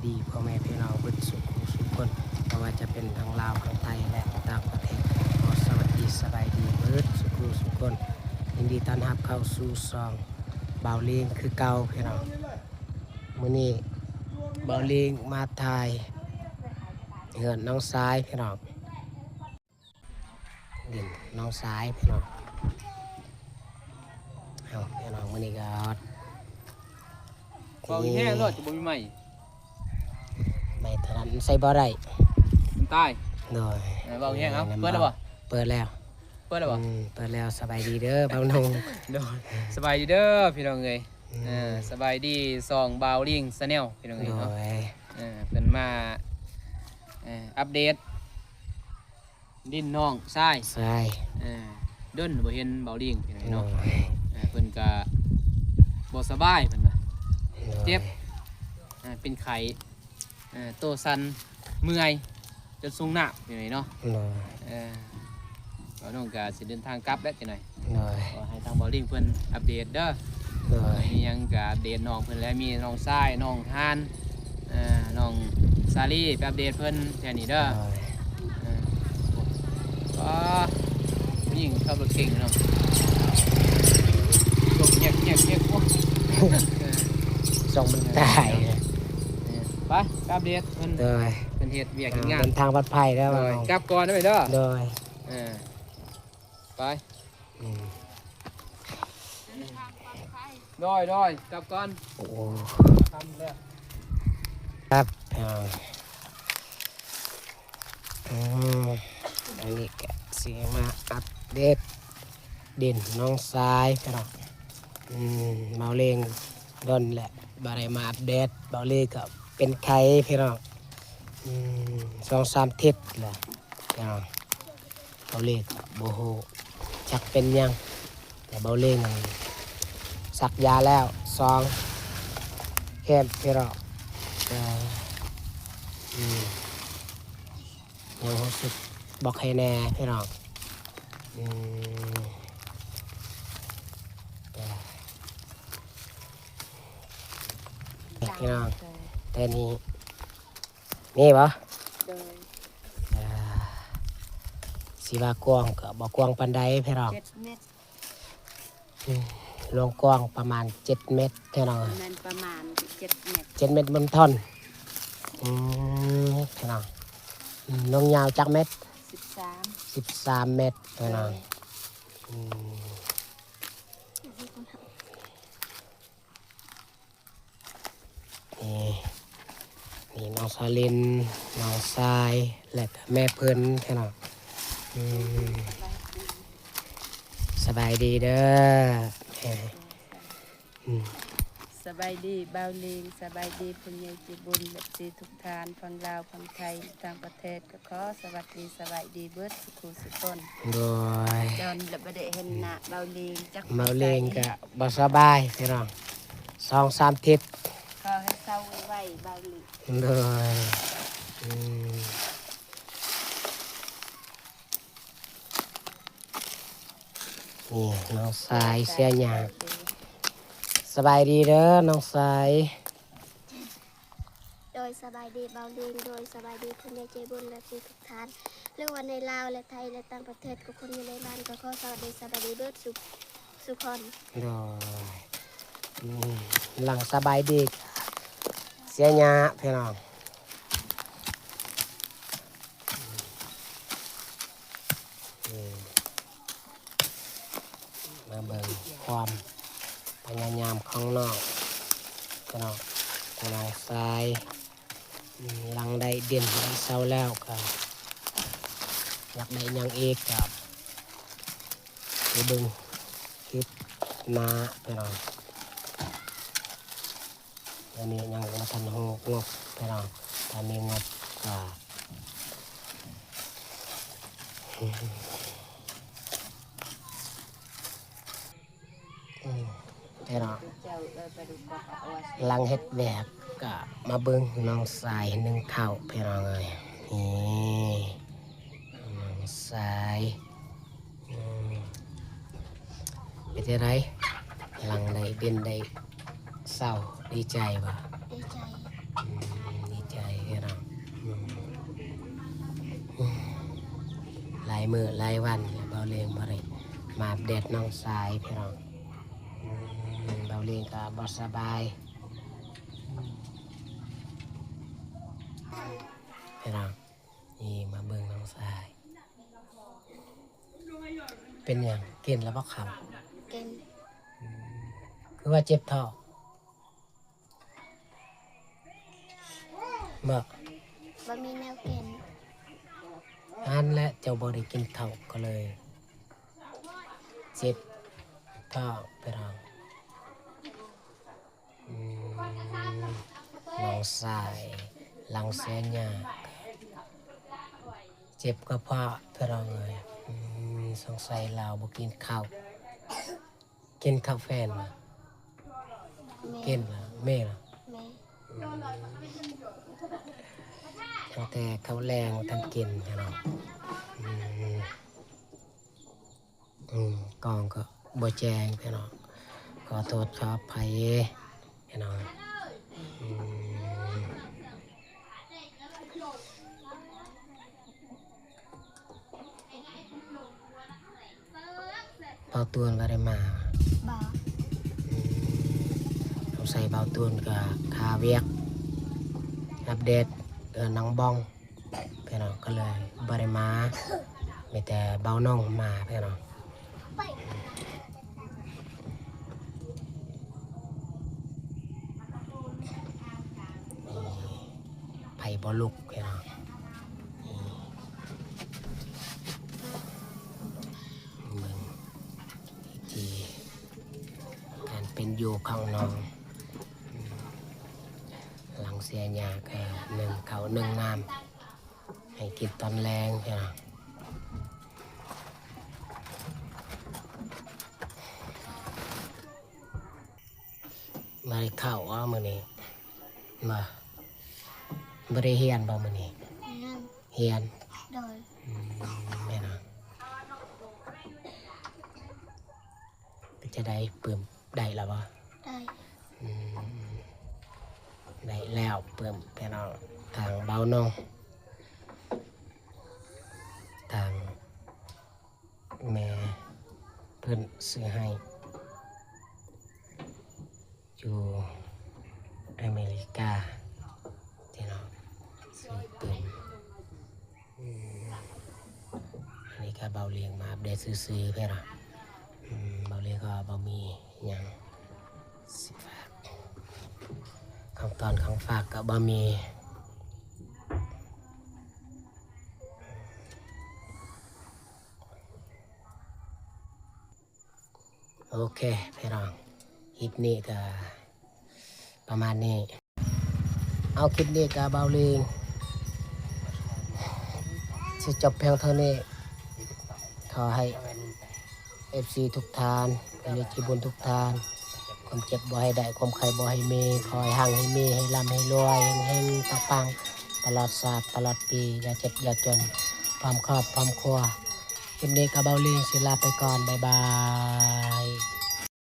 ດີພໍ່ແມ່ພີ່ນ້ອງເບິດສູ່ຜູ້ສູ່ຄົນ ບໍ່ວ່າຈະເປັນທັງລາວ ທັງໄທ ແລະ ຕ່າງປະເທດ. ຂໍສະຫວັດດີສະບາຍດີເບິດສູ່ຜູ້ສູ່ຄົນ. ຍິນດີຕ້ອນຮັບເຂົ້າສູ່ຊ່ອງບ່າວລີງຄືເກົ່າພີ່ນ້ອງ. ມື້ນີ້ບ່າວລີງມາຖ່າຍເຮືອນນ້ອງຊາຍພີ່ນ້ອງ. ດິນນ້ອງຊາຍພີ່ນ້ອງ. ເອົາ ພີ່ນ້ອງ ມື້ນີ້ກໍ ເວົ້າແຮງໂລດ ຈະບໍ່ມີໄມ. ໄມເທົ່ານັ້ນໃສ່ບໍ່ໄດ້ ມັນຕາຍ. ໂດຍ ເອີ ເວົ້າແຮງ. ເອົາ ເປີດແລ້ວບໍ່? ເປີດແລ້ວ ເປີດແລ້ວບໍ່? ອືມ ເປີດແລ້ວ. ສະບາຍດີເດີບ່າວໜຸ່ມ. ໂດຍ ສະບາຍດີເດີພີ່ນ້ອງເອີຍ. ອືມ ເອີ ສະບາຍດີຊ່ອງບ່າວລີງແຊນແນວພີ່ນ້ອງເອີຍເນາະ. ໂດຍ ເອີ ເພິ່ນມາ ເອີ ອັບເດດ ດິນນ້ອງຊາຍ ຊາຍ. ເອີ ດົນບໍ່ເຫັນບ່າວລີງພີ່ນ້ອງເນາະ. ໂດຍ ເອີ ເພິ່ນກະບໍ່ສະບາຍ ເພິ່ນວ່າ ໂດຍ ເຈັບ ເປັນໄຂ້ ເອີ ໂຕສັ່ນ ເມື່ອຍ ຈົນສູງນ້ຳຢູ່ນີ້ເນາະ. ໂດຍ ເອີ ບ່າວໜຸ່ມກະຊິເດີນທາງກັບແລ້ວຈັກໜ້ອຍ. ໂດຍ ກໍໃຫ້ທາງບ່າວລີງເພິ່ນອັບເດດເດີ. ໂດຍ ມີຫຍັງກະອັບເດດນ້ອງເພິ່ນແຫຼະ ມີນ້ອງຊາຍ ນ້ອງຮານ ເອີ ນ້ອງສາລີ ໄປອັບເດດເພິ່ນແຖວນີ້ເດີ. ໂດຍ ເອີ ອໍ ຜູ້ຍິງຂັບລົດເກັ່ງເນາະ ລົດແຍກໆໆ ໂອ້ ເອີ ສົ່ງມັນຕາຍ. ເອີ ໄປ ໄປອັບເດດເພິ່ນ. ໂດຍ ເພິ່ນເຮັດວຽກເຮັດງານ. ເດີນທາງປອດໄພເດີ. ໂດຍ ກັບກ່ອນເດີ. ໂດຍ ເອີ ໄປ. ອືມ ໂດຍໆ ກັບກ່ອນ. ໂອ້ ຄ່ຳແລ້ວ ຄັບ. ອືມ ອັນນີ້ກະຊິມາອັບເດດດິນນ້ອງຊາຍພີ່ນ້ອງ. ອືມ ບ່າວລີງດົນແຫຼະບໍ່ໄດ້ມາອັບເດດ. ບ່າວລີງກໍເປັນໄຂ້ພີ່ນ້ອງ. ອືມ ສອງສາມທິດແລ້ວພີ່ນ້ອງ. ເບົາເລກະບໍ່ຮູ້ຈັກເປັນຫຍັງ ແຕ່ເບົາເລກນັ້ນສັກຢາແລ້ວສອງເຂັມພີ່ນ້ອງ. ແຕ່ ອືມ ຍັງຮູ້ສຶກບໍ່ໄຄແນ່ພີ່ນ້ອງ. ອືມ ແຕ່ ພີ່ນ້ອງ ແຕ່ນີ້ ນີ້ບໍ່? ໂດຍ ອ່າ ຊິວ່າກວ້າງກໍບໍ່ກວ້າງປານໃດພີ່ນ້ອງ. ເຈັດແມັດ ອືມ ລວງກວ້າງປະມານເຈັດແມັດພີ່ນ້ອງ. ແມ່ນ ປະມານເຈັດແມັດ ເຈັດແມັດມັນທ່ອນ. ອືມ ພີ່ນ້ອງ ອືມ ລວງຍາວຈັກແມັດ? ສິບສາມ ສິບສາມແມັດພີ່ນ້ອງ. ໂດຍ ອືມ ນີ້ ນີ້ນ້ອງສາລິນ ນ້ອງຊາຍ ແລະກະແມ່ເພິ່ນພີ່ນ້ອງ. ອືມ ສະບາຍດີເດີແມ່. ອືມ ສະບາຍດີບ່າວລີງ ສະບາຍດີຜູ້ໃຫຍ່ໃຈບຸນ ເອັຟຊີ ທຸກທ່ານ ຝັ່ງລາວ ຝັ່ງໄທ ຕ່າງປະເທດ ກໍຂໍສະຫວັດດີສະບາຍດີເບິດ ສູ່ຜູ້ສູ່ຄົນ. ໂດຍ ດົນແລ້ວບໍ່ໄດ້ເຫັນໜ້າເບົາເລງຈັກ ເບົາເລງກະບໍ່ສະບາຍພີ່ນ້ອງ ສອງສາມທິດ. ຂໍໃຫ້ເຊົາໄວໆເບົາເລງ. ໂດຍ ອືມ ນີ້ນ້ອງຊາຍເສຍຫຍ້າ. ສະບາຍດີເດີນ້ອງຊາຍ. ໂດຍ ສະບາຍດີເບົາເລງ. ໂດຍ ສະບາຍດີຜູ້ໃຫຍ່ໃຈບຸນ ແລະ ທຸກໆທ່ານ ຫຼືວ່າໃນລາວ ແລະ ໄທ ແລະ ຕ່າງປະເທດ ທຸກຄົນຢູ່ໃນບ້ານ ກໍຂໍສະຫວັດດີສະບາຍດີເບິດສູ່ ສູ່ຄົນ. ໂດຍ ອືມ ຫຼັງສະບາຍດີເສຍຫຍ້າພີ່ນ້ອງ. ອືມ ມາເບິ່ງຄວາມພະຍາຍາມຂອງນ້ອງ ພີ່ນ້ອງ ຂອງນ້ອງຊາຍ. ອືມ ຫຼັງໄດ້ດິນໄດ້ເສົາແລ້ວກໍຢາກໄດ້ຫຍັງອີກກໍໄປເບິ່ງຄລິບໜ້າ ພີ່ນ້ອງ. ອັນນີ້ຍັງບໍ່ທັນຮູ້ງົບພີ່ນ້ອງ ຖ້າມີງົບກໍ ອືມ ພີ່ນ້ອງ ຫຼັງເຮັດວຽກກໍມາເບິ່ງນ້ອງຊາຍໜຶ້ງເຂົ້າ ພີ່ນ້ອງເອີຍ. ນີ້ ນ້ອງຊາຍ. ອືມ ເປັນຈັ່ງໃດ ຫຼັງໄດ້ດິນໄດ້ເສົາ ດີໃຈບໍ່? ດີໃຈ. ອືມ ດີ ພີ່ນ້ອງ ອືມ ອືມ ຫຼາຍມື້ຫຼາຍວັນແລ້ວ ເບົາເລງບໍ່ໄດ້ມາອັບເດດນ້ອງຊາຍ ພີ່ນ້ອງ ອືມ ເບົາເລງກໍບໍ່ສະບາຍ ອືມ ພີ່ນ້ອງ ນີ້ມາເບິ່ງນ້ອງຊາຍ ເປັນຫຍັງ? ກິນແລ້ວບໍ່ເຂົ້າ? ກິນ. ອືມ ຄືວ່າເຈັບທ້ອງ? ບໍ່ ບໍ່ມີແນວກິນ. ອັນແຫຼະ ເຈົ້າບໍ່ໄດ້ກິນເຂົ້າກໍເລີຍເຈັບທ້ອງ ພີ່ນ້ອງ. ອືມ ນ້ອງຊາຍຫຼັງເສຍຫຍ້າເຈັບກະເພາະ ພີ່ນ້ອງເອີຍ. ອືມ ສົງໄສລາວບໍ່ກິນເຂົ້າ. ກິນເຂົ້າແຟນບໍ່? ແມ່ ກິນລະ ແມ່ລະ ແມ່ ອືມ ຕັ້ງແຕ່ເຂົ້າແລງບໍ່ທັນກິນ ພີ່ນ້ອງ. ອືມ ອືມ ກ້ອງກໍບໍ່ແຈ້ງ ພີ່ນ້ອງ ຂໍໂທດຂໍອະໄພ ພີ່ນ້ອງ. ອືມ ບ່າວຕູນບໍ່ໄດ້ມາ? ບໍ່. ອືມ ສົງໄສບ່າວຕູນກໍຄາວຽກ ອັບເດດເຮືອນນ້ອງບອງ ພີ່ນ້ອງ ກໍເລີຍບໍ່ໄດ້ມາ ມີແຕ່ບ່າວນົງມາ ພີ່ນ້ອງ. ໄຟບໍ່ລຸກ ພີ່ນ້ອງ. ເບິ່ງວິທີການເປັນຢູ່ຂອງນ້ອງ ຫຼັງເສຍຫຍ້າກໍໜຶ້ງເຂົ້າໜຶ້ງນ້ຳໃຫ້ກິນຕອນແລງ ພີ່ນ້ອງ. ບໍ່ໄດ້ເຂົ້າບໍ່ມື້ນີ້? ບໍ່ ບໍ່ໄດ້ຮຽນບໍ່ມື້ນີ້? ຮຽນ. ຮຽນ? ໂດຍ. ອືມ ແມ່ນຫວາ? ເປັນຈັ່ງໃດ ປຶ້ມ ໄດ້ແລ້ວບໍ່? ໄດ້. ອືມ ໄດ້ແລ້ວ ປຶ້ມ ພີ່ນ້ອງ. ທາງເບົານົງ ທາງ ແມ່ເພິ່ນຊື້ໃຫ້ ຢູ່ອາເມລິກາ ພີ່ນ້ອງ ຊື້ເປັນ ອືມ ອັນນີ້ກໍເບົາລຽງມາອັບເດດຊື່ໆ ພີ່ນ້ອງ. ອືມ ເບົາລຽງກໍບໍ່ມີຫຍັງຊິຝາກ ຂອງຕອນຂອງຝາກກໍບໍ່ມີ. ໂອເຄ ພີ່ນ້ອງ ຄລິບນີ້ກໍປະມານນີ້. ເອົາ ຄລິບນີ້ກໍເບົາລີງຊິຈົບພຽງເທົ່ານີ້. ຂໍໃຫ້ເອັຟຊີທຸກທ່ານ ແລະ ເນກທີ່ບຸນທຸກທ່ານ ຄວາມເຈັບບໍ່ໃຫ້ໄດ້ ຄວາມໄຂ້ບໍ່ໃຫ້ມີ ຂໍໃຫ້ຮັ່ງໃຫ້ມີ ໃຫ້ລ່ຳໃຫ້ລວຍ ເຮັງໆ ປັງໆ ຕະຫຼອດຊາດຕະຫຼອດປີ ຢ່າເຈັບຢ່າຈົນ ພ້ອມຄອບພ້ອມຄົວ. ຄລິບນີ້ກໍເບົາລີງຊິລາໄປກ່ອນ ບາຍບາຍ.